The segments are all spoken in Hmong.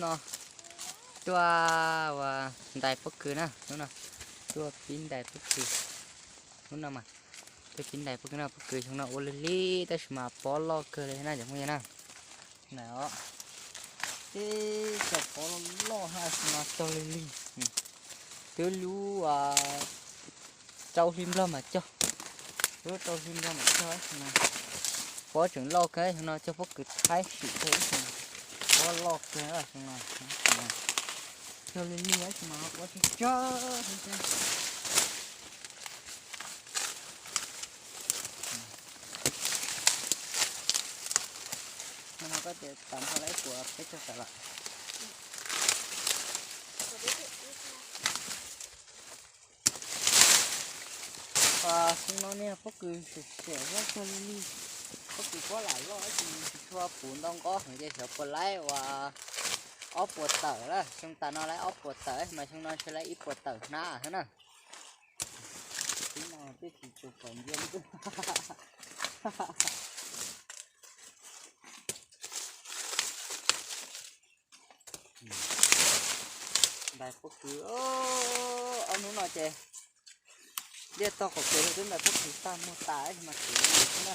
No tuaj ua ntais pob kws na, hnub no tuaj pib ntais pob kws. Hnub no mas tuaj pib ntais pob kws no, pob kws xyoo no ua lig lig tab sis mas pob loj kawg li na cov phooj ywg na. Tib cov pob loj loj na, xyoo no cog lig lig. Twb lub rau hli nplog mas cog, lub rau hli nplog mas cog. Pob tseem loj kawg, xyoo no cog pob kws thaib sim kawg, pob loj kawg xyoo no. Cog lig lig tab sis mas pob tsawg tsawg. Hnub no koj tias tau nrho lawm puas peb caug tawm lawm? Xyoo no niag pob kws xiam xiam thiab cog lig lig, pob kws pob lam loj tab sis tsis tshua puv ntau nqo heev ces xyov puas laib ua ob puas tawm lawm. Xyoo tas no laib ob puas tawm mas xyoo no ntshe laib ib puas tawm hnab xwb na. Tib no twb tsis tshua pom ntsia li. Ntais pob kws, ob hnub no ces liaj tog qaum kev los twb ntais pob kws tag muag tas ib mas kev no xwb na.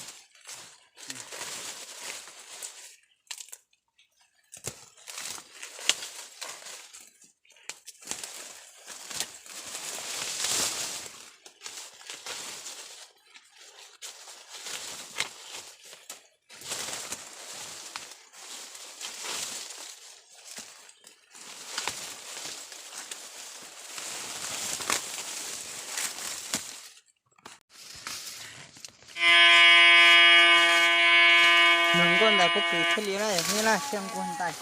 Nws nkuaj ntais pob kws thiaj li na, thiaj na, thiaj nkuaj ntais.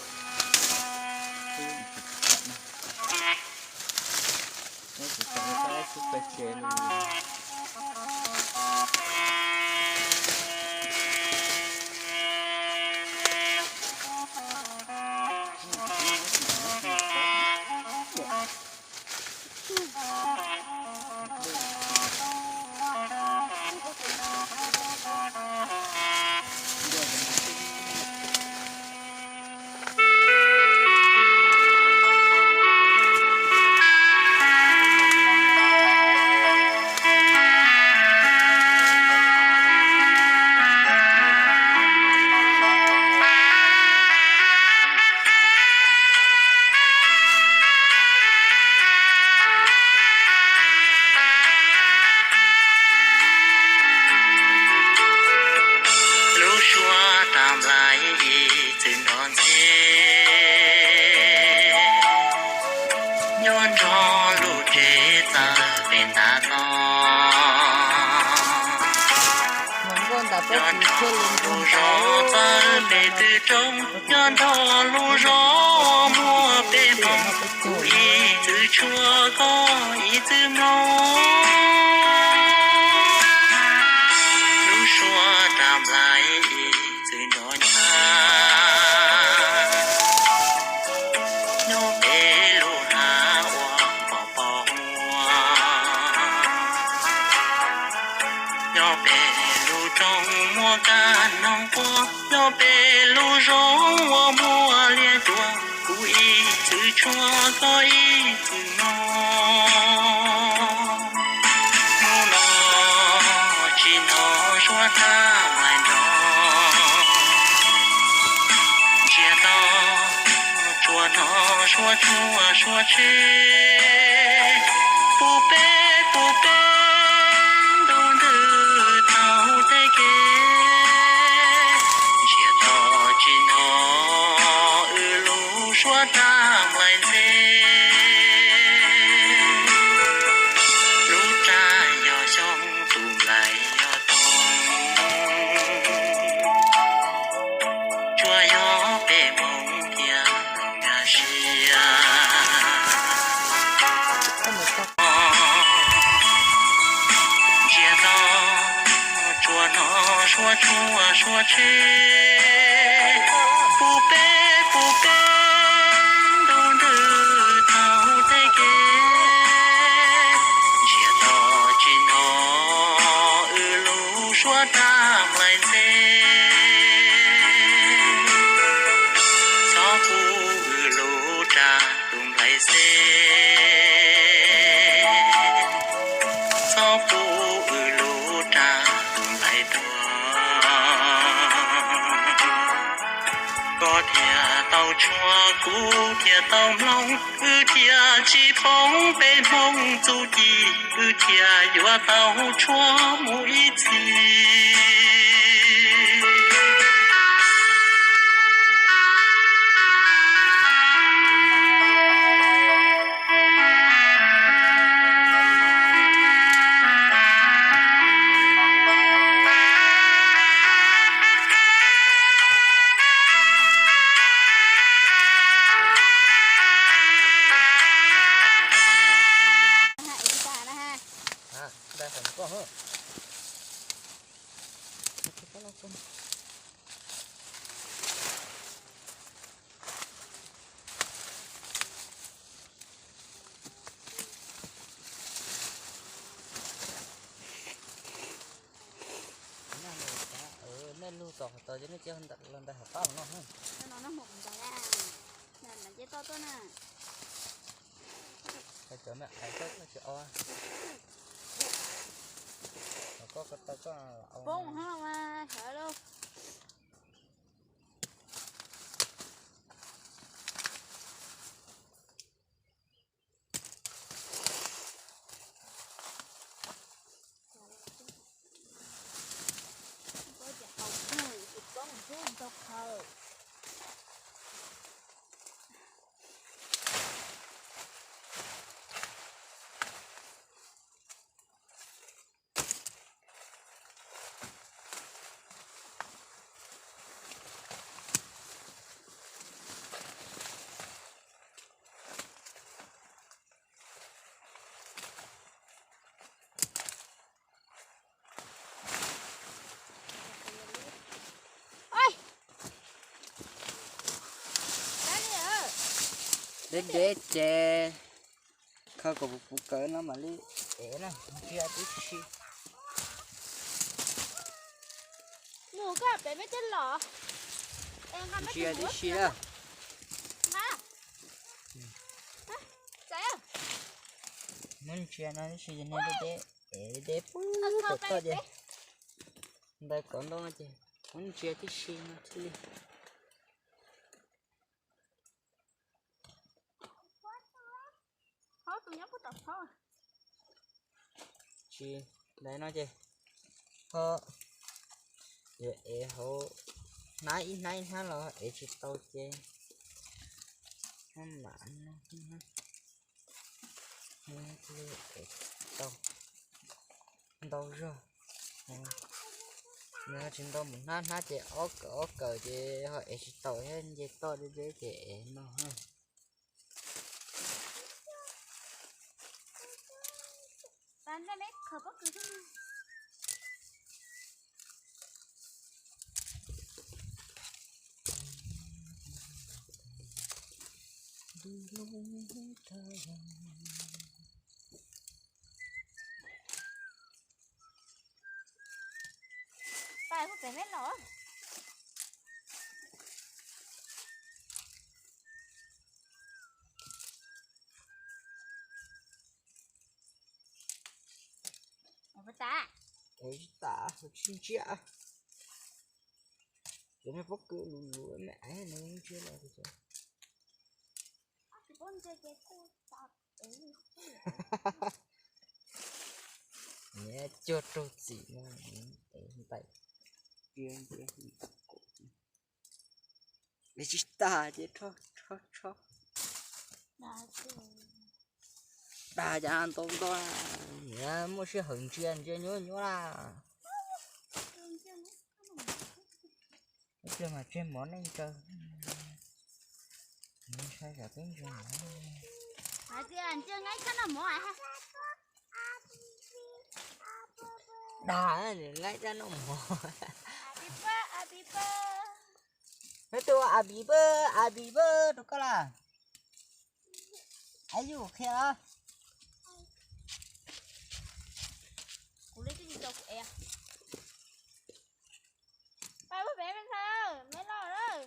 Lub suab raj nplaim ib txwm nrov ntxhe, nyob nrog lub tsev txawv pem ntav no. Nyob nrog lub zos txawv pem twg roob, nyob nrog lub zos muaj peb hmoov, kuv ib txwm tshuav koj ib txwm mloog. Lub suab raj nplaim ib txwm nrov ncha, nyob pem lub hav uas pom pom huab, nyob pem lub roob muaj kab noog quaj, nyob pem lub zoov uas muaj liab cuam, kuv ib txwm tshuav koj ib txwm mloog. Hnub no tsis hnov suab raj nplaim nrov, ntsiag to tsuas hnov suab tshuaj suab tsheb, puv peb puv peb ntuj ntws thaum tej kev. Ntsiag to tsis hnov wb lub suab raj nplaim ntxhe. Lub raj yog xyoob, tus nplaim yog toog, tsuas yog peb hmoov thiab nkag siab. Ntsiag to tsuas hnov suab tshuaj suab tsheb, puv peb puv peb ntuj ntws thaum tej kev. Ntsiag to tsis hnov wb lub suab raj nplaim ntxhe. Txhob pub wb lub Xeb, txhob pub wb lub raj tus ntaiv dua. Koj thiaj tau tshua, kuv thiaj tau mloog, wb thiaj tsis poob peb Hmoob txuj ci, wb thiaj yuav tau tshua mus ib txhis. Nej lug tom qhov tod ces nej cia los ntawm hauv qab no. Cov me qhais tsis o, koj ko taw koj. Deb deb ces khaws kom puv puv kawg no mam li ev na, ntsia tib si. Ntsia tib si na. Muab ntsia no tib si, nej deb deb, ev deb deb puag tom toj ces ntawd kom ntau no ces muab ntsia tib si no thiaj li. Tsis, ntawm no ces ho yuav ev hauv hnab ib hnab ib hnab los ev tsis tau ces ho mam no thiaj li ev tau ntau zog. Nws ho tsis ntau mus hnab hnab ces ob kawm ob kawm ces ho ev tsis tau thiab, nce toj deb deb ces ev no. Pais kuv pem me los. Ua tas, tsis ntsia. Cov me pob kws lus lus me aiv no ntsia los. Niam cuag raug txim no, ntais, tsis tas ces rho rho rho. Dag cas ntau ntau, niam muaj sij hawm ntsia ntsia nyuab nyuab na. Ib pliag mas tseg mov nej ntsaws. Ntshai tsam peb ntsaws mov. Dag, nqa rab noj mov. Neb tus a bim pab, a bim pab rau koj las. Ayu qhia. Kuv li twb tsis tau kuv ev. Pab peb me ntxhais, me los lawm.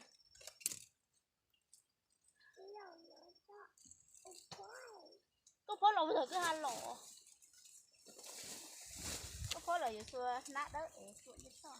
Koj phob los thaum twg ha los? Koj phob los yuav xua hnab dawb es xua ib toj.